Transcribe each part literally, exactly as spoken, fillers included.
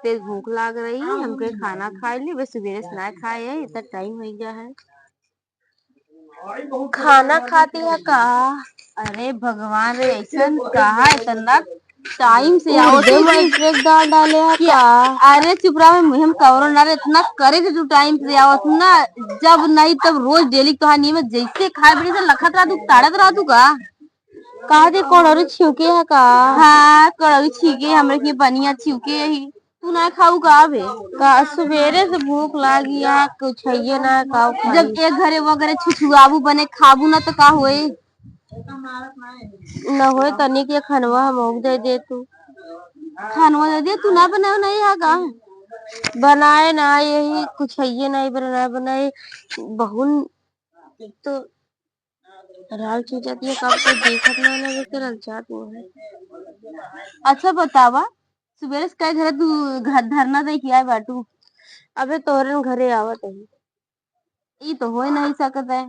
तेज भूख लाग रही, हमके खाना खाए ली, बस सुबेरे से ना खाए है, इतना टाइम हो गया है। खाना खाती है का? अरे भगवान रे, ऐसन कहा इतना टाइम से आओ उर्दे तू में भी। Break डाल डाले है क्या? का? अरे चुप रहा, मुँह में कवरो ना रे, इतना करे थे तू टाइम से आओ, इतना जब नहीं तब रोज डेली तोहार नियम है, जैसे खाए पीने से लखत रहा तू, ताड़त रहा तू का? कहा दे कोड़ोरी छिउके है का? हाँ, कोड़ोरी छिउके, हमरे के बनिया छिउके यही। तू ना खाऊ का बे? का सुबेरे से भूख लागी है, कुछ हइये ना है, का खाई? जब एक घरे वो घरे छुछुआबू बने खाबू ना तो का होए? न होए तनी के खनवा हम दे दे तू। खनवा दे दे तू, ना बनाए नहीं है का? बनाए ना, यही कुछ हइये नहीं बनाए, बनाए बहुन तो राल चूजाती है, कब तक देखत ना लगे के रल जात वो है। अच्छा बतावा, सुबेरे से कई घरे तू घर धरना दे के आए बाटू? अबे तोहरन घरे आवत है। ई तो हो ही नहीं सकत है।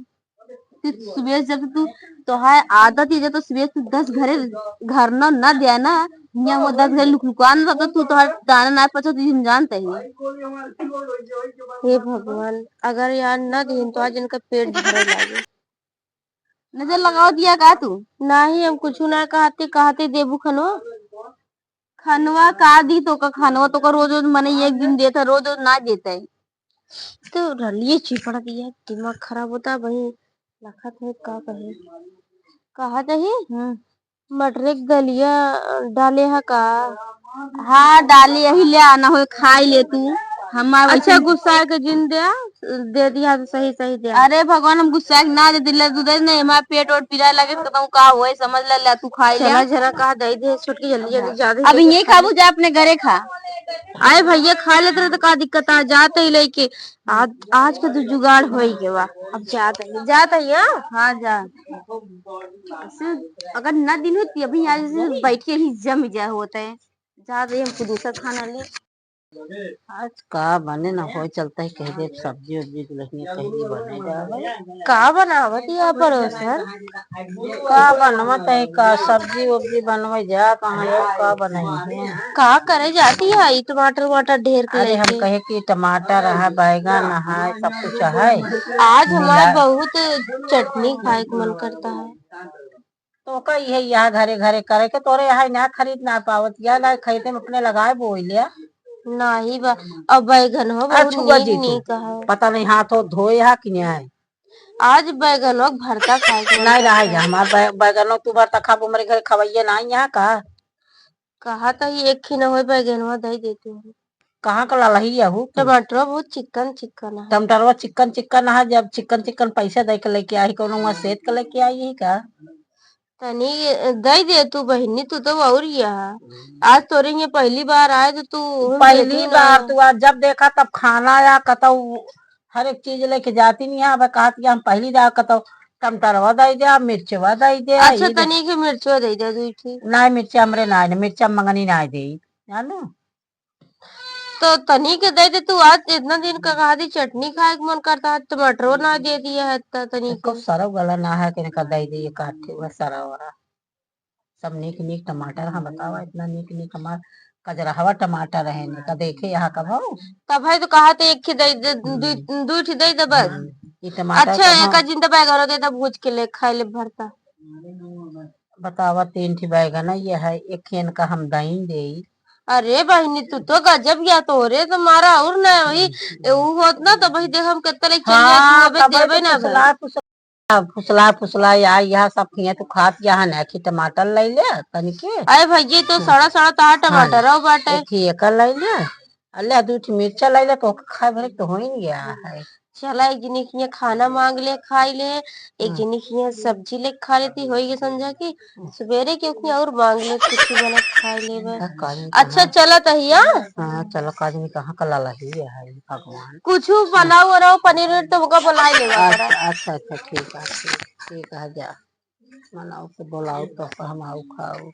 तू सुबेरे से जब तू, तोहार आदत ही जब तो सुबेरे से तू दस घरे घर न, न दिया ना, हियाँ वो दस घरे लुक लुकान रहता तू, तोहार दाना ना पचा तू, हम जानते ही। हे भगवान, अगर यार न दिन तो आज इनका पेट भरे लागे। नजर लगाओ दिया का तू? नाही, हम कुछ ना कहते, कहते देबू खनवा। खनवा का दी तो का, खनवा तो का रोज रोज मने एक दिन देता, रोज रोज ना देता है। तो रलिए चिपड़ दिया, दिमाग खराब होता वही लखत है, का कहे? कहा चाही? हम्म। मटरे के दलिया डाले है का? हाँ, डाले यही ले आना हो, खाई ले तू। हमार अच्छा, वैसे गुस्सा के जिन दे, दे दिया तो सही, सही दे। अरे भगवान, हम गुस्सा के ना दे दिले, तू दे नहीं, हमार पेट ओट पीरा लगे, तो कहूँ का होए, समझ ले, ले तू खाई ले। चला, जरा कहा दे दे, छोटकी, जल्दी, जल्दी, जा दे, अब जा, यही खा ले। खाबू, जा अपने घरे खा। अरे भैया, खा लेते रहे तो का दिक्कत आ, जाते ही लेके। आज, आज के तो जुगाड़ हो ही गया, अब जाते ही, जाते ही, हाँ? हाँ, जा। अगर ना दिन होती, अभी यहाँ जैसे बैठ के ही जम जा होता है। जा रही हमको दूसरा खाना ले। आज का बने ना हो, चलता है कह दे सब्जी उब्जी दुल्हनिया कह दी बने जावे। का बनावत या परोसन? का बनवत है, का सब्जी उब्जी बनवे जा, कहाँ है, का बनाई है? का करे जाती है, ई टमाटर वमाटर ढेर के अरे हम लेके। कहे कि टमाटर है, बैगन है, सब कुछ है। आज हमार मिला- बहुत चटनी खाए के मन करता है। तो का इहे यहाँ घरे घरे करे के, तोरे यहाँ ना खरीद ना पावत या, ना खेते में अपने लगाए बोई लिया। नाही बा, अब बैगन हो आ, बहुत छुआ नीक जी तू। नीक है। पता नहीं हाथ हो धोए हा कि नहीं आए। आज बैगन हो भरता खाए के मन नहीं रहा करता है। हमार बै-, बैगन हो तू भरता खाबो, हमरे घर खवैया ना यहाँ का। कहा तो ही एक खिन होए बैगनवा दे देती हूँ। कहाँ का ललही यहू? टमाटरवा बहुत चिकन चिकन है। टमाटरवा चिकन चिकन है, जब चिकन चिकन पैसा दे के लेके आई, कौनो वहाँ सेत के लेके आई है का? तनी दे दे तू बहिनी, तू तो और ही है। आज तोरे ये पहली बार आए तो तू हम पहली देती ना। बार तू आज जब देखा तब खाना या कतौ हर एक चीज लेके जाती नहीं है। अब कहत कि हम पहली बार कतौ टमाटरवा दे दे, मिर्चवा दे दे, अच्छा, ये दे। तनी के मिर्चवा दे दे, दुई ठी। ना मिर्चा हमरे ना, मिर्चा मंगनी ना दे, जानू? तो तनी के दे दे तू, आज इतना दिन का कहा दी चटनी खाए के मन करता है, टमाटरो ना दे दिया है त तनी एको के। सरौ गला ना है कि इनका दे दे, काट के वह सरा वरा। सब नीक नीक टमाटर, हाँ बतावा, इतना नीक नीक हमार कजरहवा टमाटर है, इनका देखे यहाँ कब हो? तब है तो कहा तो एक ही दे दे, दू, हम्म। दू ठी दे दे बस। हम्म, ये टमाटर अच्छा, तो एक हाँ। जिंदा बैगन दे दे, भूज के ले खाए ले भरता। बतावा, तीन ठी बैगन है, ये है, एक ही इनका हम दई दे। अरे बहिनी, तू तो गजब या, तोरे तो मारा और ना वही, हम्म। ए, ऊ होत ना तो वही देख हम कितना लेके चल जाए, तू हाँ, अबे तब देबे तो ना फुसला, भाई। फुसला, फुसला, फुसला, या, यह सब खिया तू खात, यहाँ ना खी टमाटर ले ले, तनी के। अरे भैया, तो हम्म। सड़ा सड़ा तार हाँ, टमाटर आओ बाटे। एक ही एकर ले ले, अल्ले दू ठी मिर्चा ले ले, तो खाए भरे तो हो ही गया है। चला, एक जनी के यहाँ खाना मांग ले, खाई ले, एक हम्म। जनी के यहाँ सब्जी ले खा लेती, होई के समझा कि हम्म। सवेरे के उठिया और मांग ले, कुछ बना के खाई लेबे। का करी अच्छा, कहाँ? चला तहिया। हाँ, चला, का आदमी कहाँ का लाला ही है, भगवान। कुछ बनाओ, बनाओ, पनीर उनीर तो ओका बुलाई लेबा अच्छा, करा। अच्छा, अच्छा, ठीक है, ठीक, ठीक है, जा। बनाओ तो बुलाओ तो हम आओ खाओ।